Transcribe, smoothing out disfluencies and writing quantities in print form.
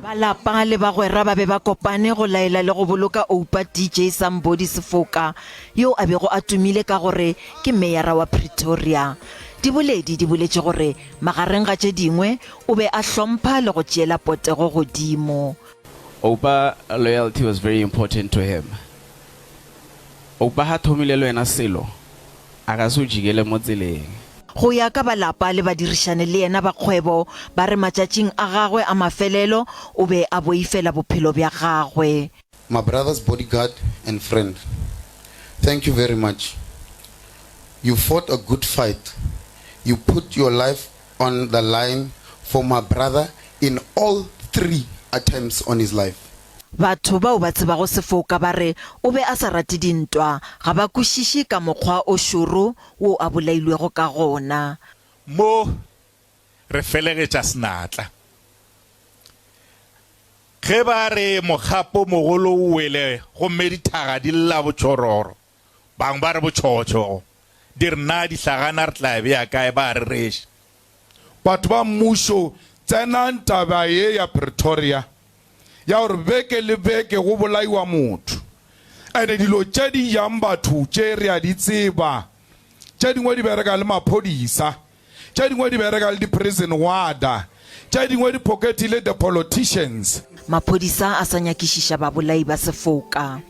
Ba lapa le bagwera ba be ba kopane go laela le go boloka Oupa DJ Sambodi Sefoka, yo a bego a tumile ka gore ke meyara wa Pretoria. Diboledi di boletše gore magareng ga tše dingwe o be a hlompha le go tšeela potego godimo. Oupa loyalty was very important to him. Oupa ga thomile le wena selo, a ka se o jikele mo tseleng. Go ya ka ba lapa le badirišane le yena ba kgwebo, ba re matšatšing a gagwe a mafelelo o be a boifela bophelo bja gagwe. My brother's bodyguard and friend, thank you very much. You fought a good fight. You put your life on the line for my brother in all 3 attempts on his life. Batho bao ba tsebago Sefoka ba re o be a sa rate dintwa, ga ba kwešiše ka mokgwa o šoro wo a bolailwego ka gona. Mo re felegetša senatla. Ge ba re mokgapo mogolo o wele gomme dithaga di lla botšhororo, bangwe ba re botšhotšho, di re na dihlagana re tla bea kae, ba a rereša. Batho ba mmušo tsenang taba ye ya Pretoria ya gore beke le beke go bolaiwa motho ene dilo tše di jang batho tše re a di tseba tše dingwe di bereka le maphodisa tše dingwe di bereka le di prison warder tše dingwe di pocketile the politicians. Maphodisa a sa nyakišiša babolai ba sefoka.